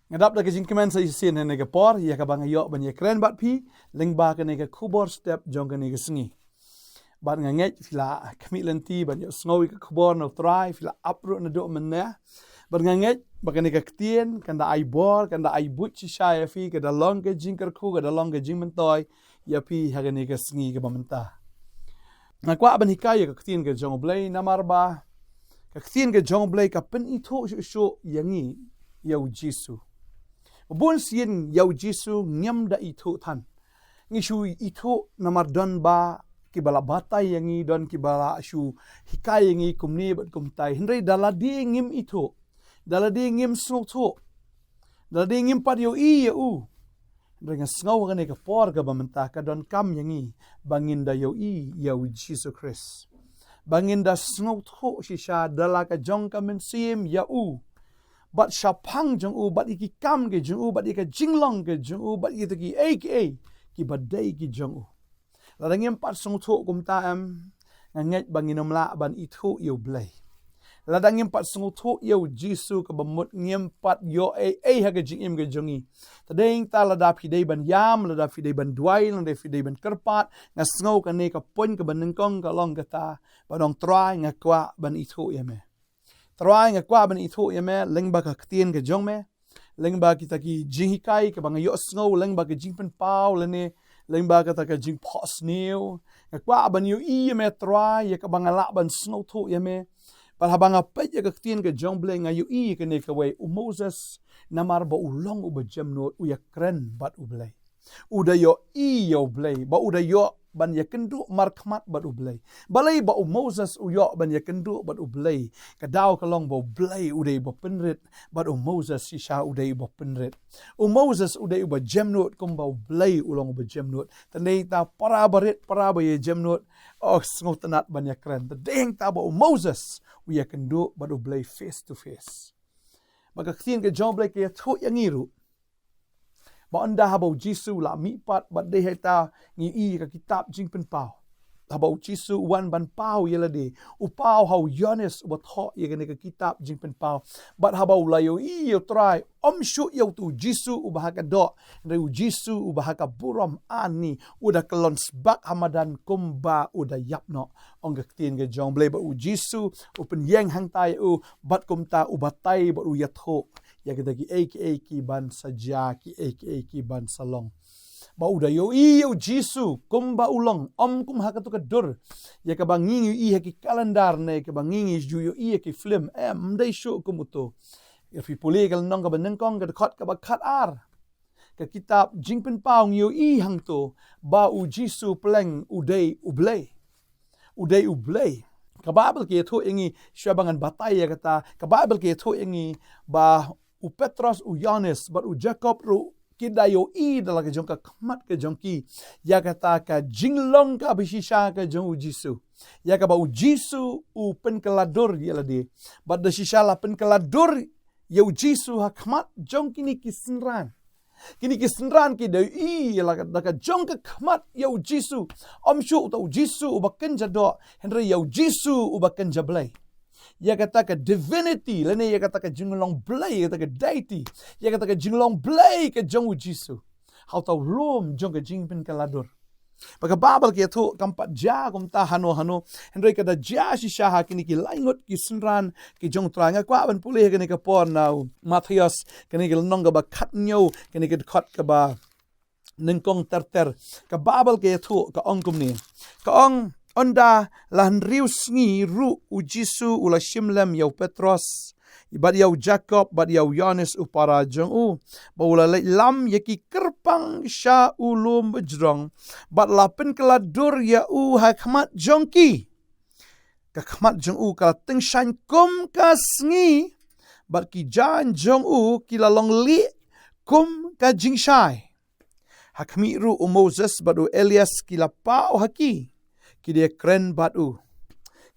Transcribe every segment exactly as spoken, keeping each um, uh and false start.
Nga dap da ka jingkmen sa shisien ha kane ka por, ïa kaba nga ïoh ban ïakren bad phi lyngba kane ka khubor step jong kane ka sngi. Bad nga ngeit phi la khmih lynti ban ïohsngew ïa ka khubor na u Trai, phi la ap ruh naduh mynne. Bad nga ngeit ba kane ka ktien kan da ai bor, kan da ai buit shisha ïa phi, ka da long ka jingkyrkhu, ka da long ka jingmyntoi ïa phi ha kane ka sngi kaba mynta. Nga kwah ban hikai ïa ka ktien ka jong U Blei namar ba ka ktien ka jong U Blei ka pynithuh shuh shuh ïa ngi ïa U Jisu. Bun sien ïa U Jisu ngim da ithuh than. Ngi shu ithuh namar don ba kiba la batai ïa ngi, don kiba la shu hikai ïa ngi kumne bad kumtai. Hynrei da lade ngim ithuh, da lade ngim sngewthuh, da lade ngim pat ïohi ïa u, hynrei nga sngew ha kane ka por kaba mynta ka donkam ïa ngi ba ngin da ïohi ïa U Jisu Khrist, ba ngin da sngewthuh shisha da la ka jong ka mynsiem ïa u, bad shaphang jong u, bad ïa ki kam ki jong u, bad ïa ka jinglong ki jong u, bad ïa kita kiei kiei kiba dei ki jong u. Lada ngim pat sngewthuh kumta em, nga ngeit ba ngin ym lah ban ithuh ïa U Blei. Lada ngim pat sngewthuh ïa U Jisu kaba mut, ngim pat ïoh ei ei ha ka jingim ka jong ngi. Te dei nangta lada phi dei ban ïam, lada phi dei ban duwai, lada phi dei ban kyrpad, nga sngew kane ka point kaba nyngkong ka long kata, ba ong Trai nga kwah ban ithuh ïa me. Trai nga kwah ban ithuh ïa me lyngba ka ktien ka jong me, lyngba kita ki jinghikai kaba nga ïohsngew, lyngba ka jingpynpaw lane lyngba kata ka jingphohsniew. Nga kwah ban ïohi ïa me Trai, ïa kaba nga lah ban sngewthuh ïa me. Bad haba nga peit ïa ka ktien ka jong U Blei nga ïohi ïa kane kawei, u Moses, namar ba u long uba jemnud, u ïakren bad U Blei. U da ïohi ïa U Blei, ba u da ïoh ban ïakynduh markhmat bad U Blei. Balei ba u Moses u ïoh ban ïakynduh bad U Blei? Ka daw ka long ba U Blei u dei uba pynrit, bad u Moses shisha u dei uba pynrit. U Moses u dei uba jemnud kumba U Blei u long uba jemnud. Te dei nangta para barit, para ba ïa jemnud, oh, sngewtynnat ban ïakren. Te dei nangta ba u Moses u ïakynduh bad U Blei face to face. Bad ka ktien ka jong U Blei ka ïathuh ïa ngi ruh ba ynda haba u Jisu u la mihpat, bad dei hangta ngi ïohi ka kitab Jingpynpaw. Haba u Jisu u wan ban paw ïa lade, u paw ha u Ïoannis uba thoh ïa kane ka kitab Jingpynpaw. Bad haba u la ïohi ïa u Trai, ym shuh ïa utu u Jisu uba ha ka doh, hynrei u Jisu uba ha ka burom ani, u da kyllon sbak ha madan kumba u da ïap noh. Ong ka ktien ka jong U Blei ba u Jisu u pynïeng hangta ïa u, bad kumta u batai bad u ïathuh ïa kita kiei kiei ki ban sa jia, kiei kiei ki ban sa long. Ba u da ïohi ïa u Jisu kumba u long, ym kum ha kato ka dur ïa kaba ngi ïohi ha ki kalendar ne kaba ngi ju ïohi ha ki film, em, ym dei shuh kum uto. Ïa phi pule ka lynnong kaba nyngkong, ka dkhot kaba khatar. Ka kitab Jingpynpaw ngi ïohi hangto ba u Jisu pleng u dei U Blei. U dei U Blei. Ka Baibl ka ïathuh ïa ngi, shuwa ba ngan batai ïa kata, ka Baibl ka ïathuh ïa ngi ba u Petros, u Ïoannis bad u Jakob ruh ki da ïohi da la ka jong ka khmat ka jong ki ïa kata ka jinglong kaba shisha ka jong u Jisu, ïa kaba u Jisu u pynkylla dur ïa lade. Bad da shisha la pynkylla dur ïa u Jisu ha khmat jong kine ki synran. Kine ki synran ki da ïohi ïa la ka, da ka jong ka khmat ïa u Jisu. Ym shuh uta u Jisu uba kynja doh, hynrei ïa u Jisu uba kynja Blei. Ïa kata ka divinity lane ïa kata ka jinglong Blei, ïa kata ka deity, ïa kata ka jinglong Blei ka jong u Jisu ha uta u lum jong ka jingpynkylla dur. Ba ka Baibl ka ïathuh kam pat jia kumta hano hano, hynrei ka da jia shisha ha kine ki lai ngut ki synran ki jong u Trai. Nga kwah ban pule ha kane ka por na u Mathaios, kane ka lynnong kaba khathynñiew, kane ka dkhot kaba nyngkong ter ter. Ka Baibl ka ïathuh, ka ong kumne. Ka ong, ynda la hynriew sngi ruh u Jisu u la shim lem ïa u Petros bad ïa u Jakob bad ïa u Ïoannis u para jong u, ba u la leit lam ïa ki kyrpang sha u lum bajrong, bad la pynkylla dur ïa u ha khmat jong ki. Ka khmat jong u ka la tyngshaiñ kum ka sngi, bad ki jaiñ jong u ki la long lieh kum ka jingshai. Ha khmih ruh u Moses bad u Elias ki la paw ha ki, ki da ïakren bad u.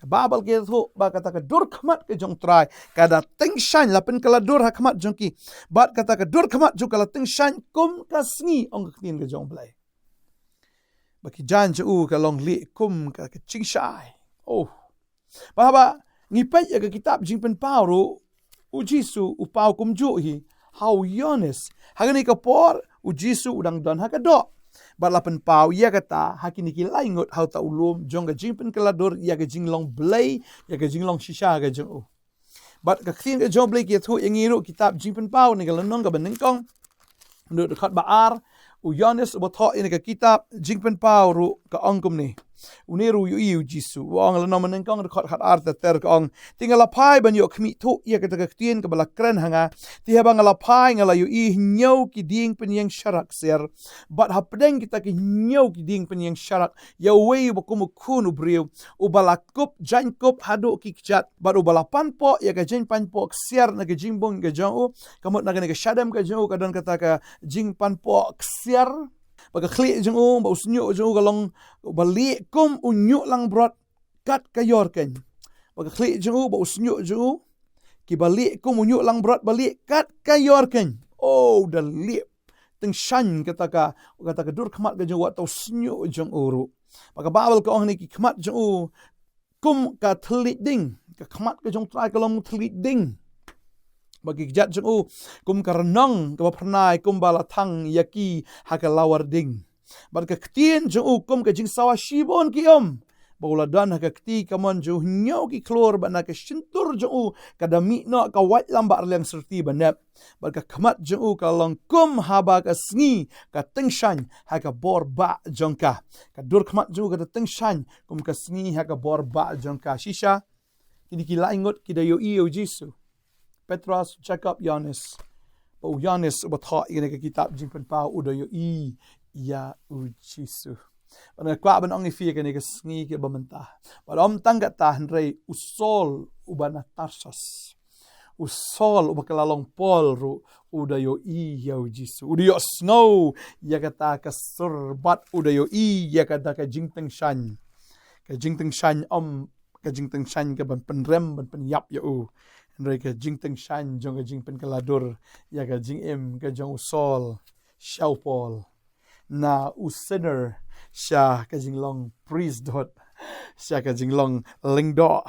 Ka Baibl ka ïathuh ba kata ka dur khmat ka jong u Trai ka da tyngshaiñ, la pynkylla dur ha khmat jong ki, bad kata ka dur khmat jong u ka la tyngshaiñ kum ka sngi, ong ka ktien ka jong u Blei. Ba ki jaiñ jong u ka long lieh kum ka, ka jingshai. Oh. Ba haba ngi peit ïa ka kitab Jingpynpaw ruh, u Jisu u paw kumjuh hi. ha u Ïoannis. Ha kane ka por, u Jisu u dang don ha ka doh. Bad la pynpaw ïa kata, ha kine ki lai ngut ha uta u lum, jong ka jingpynkylla dur, ïa ka jinglong Blei, ïa ka jinglong shisha ka jong u. Bad ka ktien ka jong Blei ka ïathuh ïa ngi ruh kitab Jingpynpaw ne ka lynnong kaba nyngkong. Naduh dkhot ba ar, u Ïoannis uba thoh ïa kane ka kitab Jingpynpaw ruh ka ong kumne. Une ruh u ïohi u Jisu. U ong lynnong ba nyngkong dkhot khat ar ter ter ka ong. Te nga la phai ban ïoh khmih thuh ïa kata ka ktien kaba la kren ha nga. Te haba nga la phai nga la ïohi hynñiew ki dieng pynïeng sharak ksiar. Bad hapdeng kita ki hynñiew ki dieng pynïeng sharak. Ïa uwei uba kum u khun u briew. Uba la kup jaiñkup haduh ki kjat. Bad uba la panpoh ïa ka jingpanpoh ksiar na ka jingbun ka jong u. Ka mut na kane ka shadem ka jong u ka don kata ka jingpanpoh ksiar. Bad ka khlieh jong u, bad u shñiuh jong u ka long, uba lieh kum u ñiuh langbrot kat ka ïor keiñ. Bad ka khlieh jong u, bad u shñiuh jong u, kiba lieh kum u ñiuh langbrot, ba lieh kat ka ïor keiñ. Oh, da lieh. Tyngshaiñ kata ka, kata ka dur khmat ka jong u, wat u shñiuh jong u ruh. Bad ka Baibl ka ong hangne ki khmat jong u, kum ka thylliej ding, ka khmat ka jong u Trai ka long thylliej ding. Bad ki kjat jong u, kum ka rnong, kaba phyrnai, kumba la thang ïa ki ha ka lawar ding. Bad ka ktien jong u, kum ka jingsawa shibun ki um. Ba u la don ha ka kti kamon jong u hynñiew ki khlur, bad na ka shyntur jong u, ka da mih noh ka waitlam ba rliang syrti ba nep. Bad ka khmat jong u ka long kum haba ka sngi ka tyngshaiñ ha ka bor bah jong ka. Ka dur khmat jong u ka da tyngshaiñ kum ka sngi ha ka bor bah jong ka. Shisha, kine ki lai ngut ki da ïohi ïa u Jisu. Petros, Jakob, Ïoannis. Bad u Ïoannis uba thoh ïa kane ka kitab Jingpynpaw u da ïohi ïa u Jisu. Bad nga kwah ban ong ïa phi ïa kane ka sngi kaba mynta. Bad ym tang kata hynrei u Saul uba na Tarsus. U Saul uba ka la long Paul ruh u da ïohi ïa u Jisu. U da ïohsngew ïa kata ka sur bad u da ïohi ïa kata ka jingtyngshaiñ. Ka jingtyngshaiñ ym ka jingtyngshaiñ ka ban pynrem ban pynïap ïa u. Hynrei ka jingtyngshaiñ jong ka jingpynkylla dur ïa ka jingim ka jong u Saul sha u Paul. Na u sinner sha ka jinglong priesthood, sha ka jinglong lyngdoh.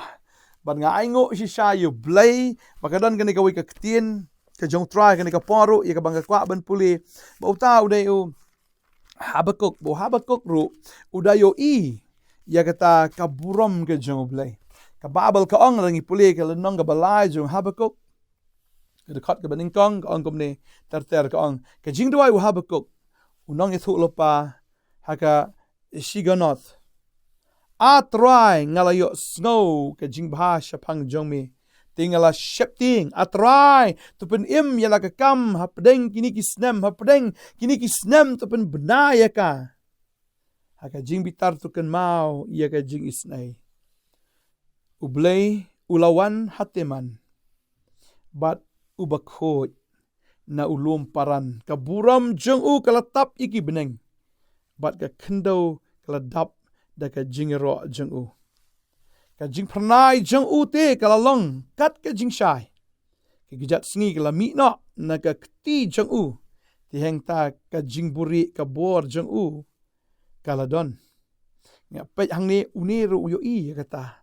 Bad nga ainguh shisha ïa u Blei ba ka don kane kawei ka ktien ka jong u Trai kane ka por ruh ïa kaba nga kwah ban pule. Ba uta u dei u Habakuk, ba u Habakuk ruh u da ïohi ïa kata ka burom ka jong u Blei. Ka Baibl ka ong, lada ngi pule ka lynnong kaba lai jong u Habakuk, ka dkhot kaba nyngkong ka ong kumne, ter ter ka ong, ka jingduwai u Habakuk, u nongïathuhlypa ha ka Shigionoth. A Trai, nga la ïohsngew ka jingbha shaphang jong me, te nga la sheptieng. A Trai, to pynim ïa la ka kam hapdeng kine ki snem, hapdeng kine ki snem to pynbna ïa ka. Ha ka jingbitar to kynmaw ïa ka jingisynei. U Blei u la wan ha Teman bad u bakhuid na u lum Paran. Ka burom jong u ka la tap ïa ki bneng, bad ka khyndew ka la dap da ka jingïaroh jong u. Ka jingphyrnai jong u te ka la long kat ka jingshai. Ka kjat sngi ka la mih noh na ka kti jong u. Te hangta ka jingbuhrieh ka bor jong u ka la don. Nga peit hangne une ruh u ïohi ïa kata.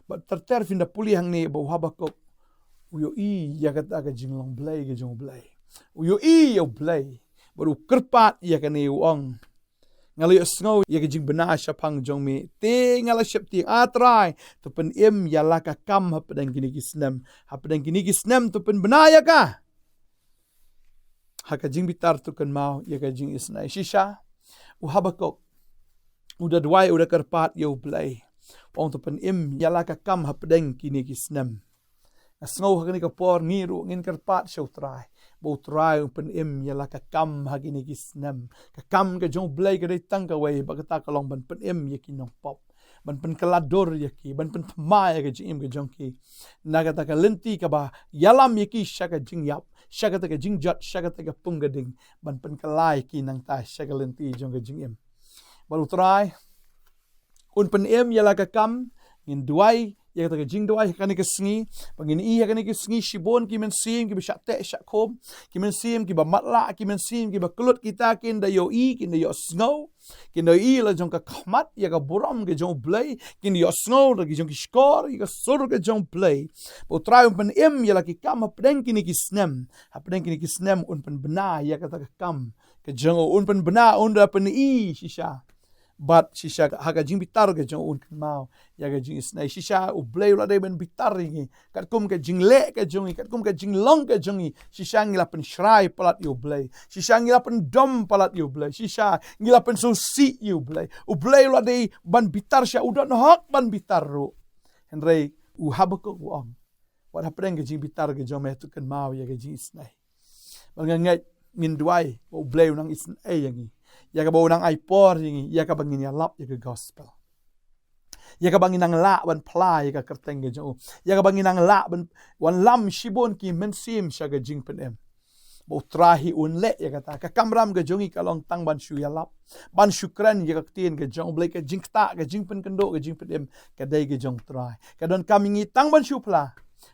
Bad ter ter phin da pule hangne ba u Habakuk u ïohi ïa kata ka jinglong Blei ka jong u Blei. U ïohi ïa u Blei. Bad u kyrpad ïa kane u ong, nga la ïohsngew ïa ka jingbna shaphang jong me. Te nga la sheptieng, A Trai, to pynim ïa la ka kam hapdeng kine ki snem. Hapdeng kine ki snem to pynbna ïa ka. Ha ka jingbitar to kynmaw ïa ka jingisynei. Shisha, u Habakuk u da duwai, u da kyrpad ïa u Blei. U ong to pynim ïa la ka kam hapdeng kine ki snem. Nga sngew ha kane ka por ngi ruh ngin kyrpad sha u Trai ba u Trai un pynim ïa la ka kam ha kine ki snem. Ka kam ka jong u Blei ka dei tang kawei, bad kata ka long ban pynim ïa ki nongpop. Ban pynkylla dur ïa ki, ban pynthymmai ïa ka jingim ka jong ki. Na kata ka lynti kaba ïalam ïa ki sha ka jingïap, sha kata ka jingjot, sha kata ka pung ka ding. Ban pynkylla ïa ki nangta sha ka lynti jong ka jingim. Bad u Trai un pynim ïa la ka kam, ngin duwai ïa kata ka jingduwai ha kane ka sngi. Ba ngin ïohi ha kane ka sngi shibun ki mynsiem kiba shah teh shah khum, ki mynsiem kiba matlah, ki mynsiem kiba klut, kita kin da ïohi, kin da ïohsngew, kin da ïohi la jong ka khmat ïa ka burom ka jong U Blei, kin da ïohsngew da ki jong ki shkor ïa ka sur ka jong U Blei. Ba U Trai un pynim ïa la ki kam hapdeng kine ki snem, hapdeng kine ki snem un pynbna ïa kata ka kam ka jong u, un pynbna, un da pyni shisha. Bad shisha ha ka jingbitar ka jong u un kynmaw ïa ka jingisynei. Shisha U Blei u la dei ban bitar ïa ngi katkum ka jingleh ka jong ngi, katkum ka jinglong ka jong ngi. Shisha ngi la pynshrai palat ïa U Blei, shisha ngi la pyndom palat ïa U Blei, shisha ngi la pynsngewsih ïa U Blei. U Blei u la dei ban bitar shisha, u don hok ban bitar ruh. Hynrei u Habakuk u ong, wat hapdeng ka jingbitar ka jong me to kynmaw ïa ka jingisynei. Bad nga ngeit ngin duwai ba U Blei u nang isynei ïa ngi, ïa kaba u nang ai por ïa ngi, ïa kaba ngin ïalap ïa ka gospel, ïa kaba ngin nang lah ban phla ïa ka kyrteng ka jong u, ïa kaba ngin nang lah ban wanlam shibun ki mynsiem sha ka jingpynim. Ba U Trai hi un leh ïa kata. Ka kamram ka jong ngi ka long tang ban shu ïalap, ban shu kren ïa ka ktien ka jong U Blei. Ka jingktah, ka jingpynkynduh, ka jingpynim ka dei ka jong U Trai. Ka donkam ïa ngi tang ban shu phla.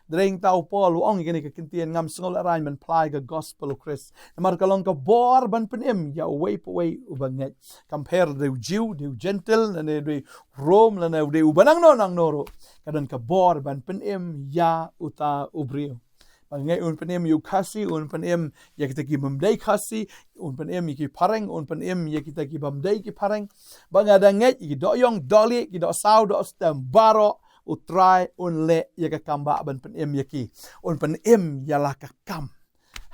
Dei nangta u Paul u ong ïa kane ka ktien, ngam sngew lah raiñ ban phla ïa ka gospel U Khrist, namar ka long ka bor ban pynim ïa uwei pa uwei uba ngeit. Kam pher dei u Jiw, dei u Jentil, lane dei Rom, lane dei uba nangno nangno ruh. Ka don ka bor ban pynim ïa uta u briew. Ba nga ngeit un pynim ïa u Khasi, un pynim ïa kita ki bym dei Khasi, un pynim ïa ki phareng, un pynim ïa kita ki bym dei ki phareng. Ba nga da ngeit ïa ki doh ïong, doh lieh, ki doh saw, doh stem baroh, U Trai un leh ïa ka kam ba ban pynim ïa ki. Un pynim ïa la ka kam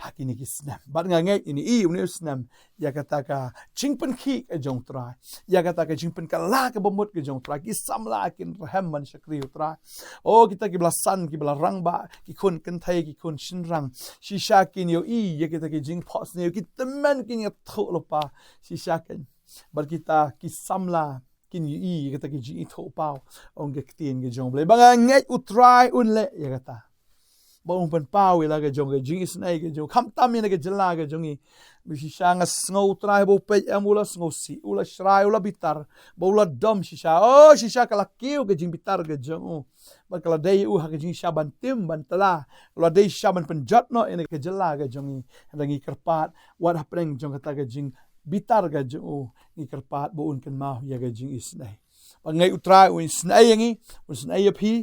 ha kine ki snem. Bad nga ngeit ïa une u snem ïa kata ka jingpynkhih ka jong U Trai, ïa kata ka jingpynkylla ka bamut ka jong U Trai. Ki samla kin rhem ban shakri U Trai. O kita kiba la san, kiba la rangbah, ki khun kynthei, ki khun shynrang, shisha kin ïohi ïa kita ki jingphohsniew, ki tymmen kin ïathuh lypa. Shisha kin, bad kita ki samla kin ïohi ïa kata ki jingithuhpaw, ong ka ktien ka jong U Blei. Ba nga ngeit U Trai un leh ïa kata. Ba un pynpaw ïa la ka jong ka jingisynei ka jong, khamtam ïa na ka jylla ka jong ngi. Ba shisha nga sngew U Trai ba u peit em, u la sngewsih, u la shrai, u la bitar, ba u la dom shisha. O shisha ka la kiew ka jingbitar ka jong u. Bad ka la dei u ha ka jingshisha ban tim ban tla, u la dei shisha ban pynjot noh ïa na ka jylla ka jong ngi. Hynrei ngi kyrpad, wat hapdeng jong kata ka jingbitar ka jong u, ngi kyrpad ba un kynmaw ïa ka jingisynei. Ba nga ngeit U Trai un isynei ïa ngi, un isynei ïa phi.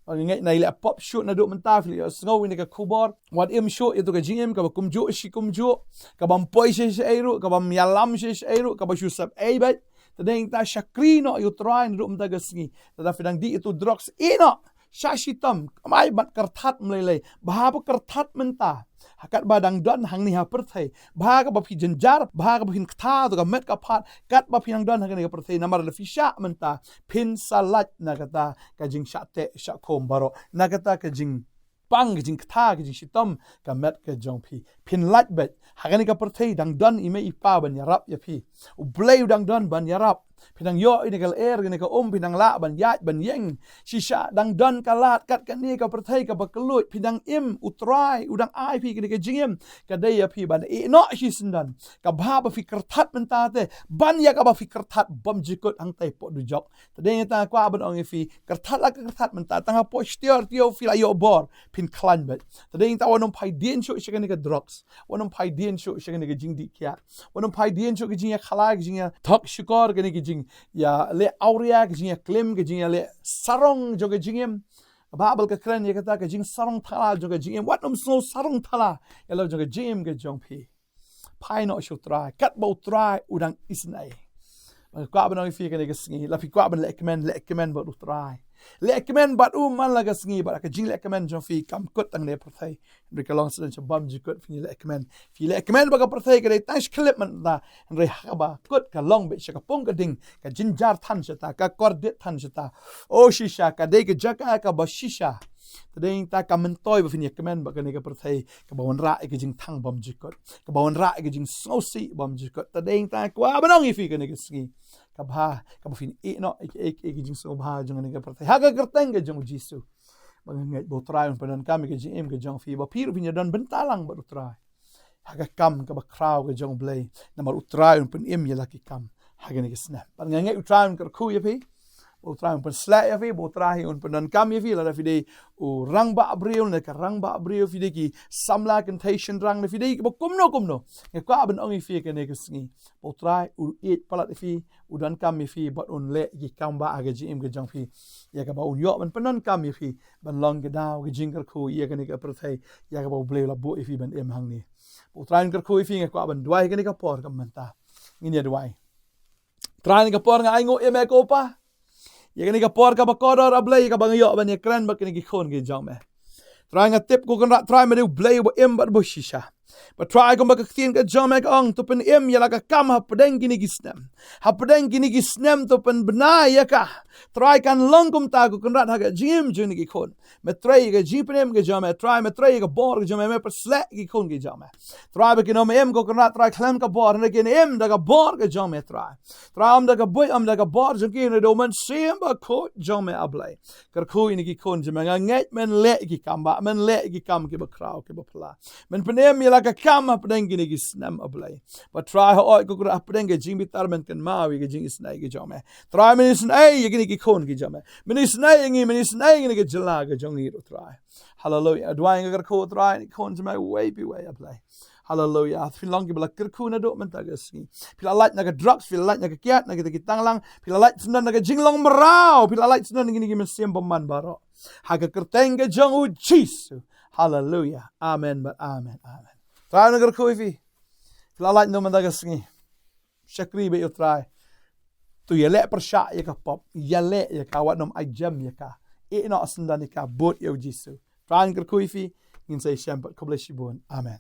Ba nga ngeit nai leh pop shuh naduh mynta phi la ïohsngew ïa kane ka khubor. Wat im shuh ïa tu ka jingim kaba kumjuh shi kumjuh, kaba ym poi shi shi ei ruh, kaba ym ïalam shi shi ei ruh, kaba shu sep ei beit. Te dei nangta shakri noh ïa U Trai naduh mynta ka sngi. Te lada phi dang dih ïa tu drugs, ïeh noh sha shitom, kamai bad kyrthat ym lei lei. Bha ba kyrthat mynta ha katba dang don hangne ha pyrthei. Bha kaba phi jynjar, bha kaba phin ktha tu ka met ka phad, katba phi dang don hangne ha pyrthei. Namar lada phi shah mynta, phin sa lait na kata ka jingshah teh shah khum baroh, na kata ka jingpang, ka jingktha, ka jingshitom ka met ka jong phi. Phin lait beit. Ha kane ka pyrthei dang don i mei i pa ban ïarap ïa phi. U Blei u dang don ban ïarap. Phi dang ïoh ïa kane ka lyer, ïa kane ka um, phi dang lah ban ïaid ban ïeng. Shisha dang don ka lad kat kane ka pyrthei kaba kylluid, phi dang im, U Trai u dang ai phi kane ka jingim. Ka dei ïa phi ban ïeh noh shisyndon. Ka bha ba phi kyrthat mynta te, ban ïa kaba phi kyrthat bymjukut hangtai hapoh dujok. Te dei nangta kwah ban ong ïa phi, kyrthat la ka kyrthat mynta, tang hapoh shitior tior phi la ïoh bor, phin khlaiñ beit. Te dei nangta wat nym phai dien shuh sha kane ka drugs. Wat nym phai dien shuh sha kane ka jingdih kiad. Wat nym phai dien shuh ka jingïakhalai, ka jingïathok shukor, kane ka jingïaleh awria, ka jingïaklim, ka jingïaleh sarong jong ka jingim. Ka Baibl ka kren ïa kata ka jingsarong thala jong ka jingim. Wat nym sngew sarong thala ïa la jong ka jingim ka jong phi. Phai noh sha U Trai katba U Trai u dang isynei. Ba nga kwah ban ong ïa phi kane ka sngi, la phi kwah ban leh kmen, leh kmen bad U Trai. Leh kmen bad u man la ka sngi, bad ka jingleh kmen jong phi kam kut tang ne pyrthei. Hynrei ka long sdang sha bymjukut phin ïaleh kmen. Phi leh kmen bad ka pyrthei ka dei tang shi khyllipmat mynta. Hynrei ha kaba kut ka long beit sha ka pung ka ding, ka jynjar than shata, ka kordit than shata. O shisha ka dei ka jaka kaba shisha. Te dei nangta ka myntoi ba phin ïa kmen bad kane ka pyrthei kaba wanrah ïa ka jingthang bymjukut, kaba wanrah ïa ka jingsngewsih bymjukut. Te dei nangta kwah ban ong ïa phi kane ka sngi, ka bha kaba phin ïeh noh ïa ka, ïa ka, ïa ka jingsngewbha jong kane ka pyrthei ha ka kyrteng ka jong U Jisu. Ba nga ngeit ba U Trai un pyndonkam ïa ka jingim ka jong phi, ba phi ruh phin ïadon bynta lang bad U Trai ha ka kam kaba khraw ka jong U Blei. Namar U Trai un pynim ïa la ki kam ha kane ka snem. Bad nga ngeit U Trai un kyrkhu ïa phi. Ba U Trai un pynsleh ïa phi, ba U Trai un pyndonkam ïa phi, lada phi dei u rangbah briew, ne ka rangbah briew, phi dei ki samla kynthei shynrang, ne phi dei kiba kumno kumno. Nga kwah ban ong ïa phi kane ka sngi, ba U Trai u ïeit palat ïa phi, u donkam ïa phi, bad un leh ki kam ba ha ka jingim ka jong phi. Ïa kaba un ïoh ban pyndonkam ïa phi ban long ka daw ka jingkyrkhu ïa kane ka pyrthei, ïa kaba U Blei u la buh ïa phi ban im hangne. Ba U Trai un kyrkhu ïa phi, nga kwah ban duwai kane ka por ka mynta. Ngin ïa duwai. Trai, kane ka por nga ainguh ïa me ko Pa. Ïa kane ka por kaba kordor, A Blei, kaba nga ïoh ban ïakren bad kine ki khun ki jong me. Trai, nga tip, ko Kynrad Trai, me dei U Blei uba im bad uba shisha. Bad Trai, kumba ka ktien ka jong me ka ong, to pynim ïa la ka kam hapdeng kine ki snem. Hapdeng kine ki snem to pynbna ïa ka. Trai, kan long kumta, ko Kynrad, ha ka jingim jong kine ki khun. Me trei ïa ka jingpynim ka jong me, Trai, me trei ïa ka bor ka jong me, me pynsleh ïa ki khun ki jong me. Trai, ba kin ym im, ko Kynrad Trai, khlem ka bor, hynrei kin im da ka bor ka jong me, Trai. Trai, ym da ka buit, ym da ka bor jong ki, hynrei da U Mynsiem Bakhuid jong me, A Blei. Kyrkhu ïa kine ki khun jong me, nga ngeit men leh ïa ki kam ba, men leh ïa ki kam kiba khraw, kiba phylla. Men pynim ïa la ka kam hapdeng kine ki snem, A Blei. Bad Trai, hooid, ko Kynrad, hapdeng ka jingbitar men kynmaw ïa ka jingisynei ka jong me. Trai, men isynei ïa kine ki khun ki jong me. Men isynei ïa ngi, men isynei ïa kane ka jylla ka jong ngi ruh, Trai. Haleluia. Duwai, nga kyrkhu, Trai, ïa ki khun jong me uwei pa uwei, A Blei. Haleluia. Phi long kiba la kyrkhu naduh mynta ka sngi. Phi la lait na ka drugs, phi la lait na ka kiad, na kita ki tanglang, phi la lait syndon na ka jinglong mraw, phi la lait syndon na kine ki mynsiem bymman baroh. Ha ka kyrteng ka jong U Jisu. Haleluia. Amen bad amen. Amen. Trai, nga kyrkhu ïa phi. Phi la lait naduh mynta ka sngi. Shakri bad ïa U Trai. To ïaleh pyrshah ïa ka pop, ïaleh ïa ka, wat nym ai jem ïa ka. Ïehnoh syndon ïa ka, bud ïa U Jisu. Trai, nga kyrkhu ïa phi, ngin sa ïashem pat, khublei shibun. Amen.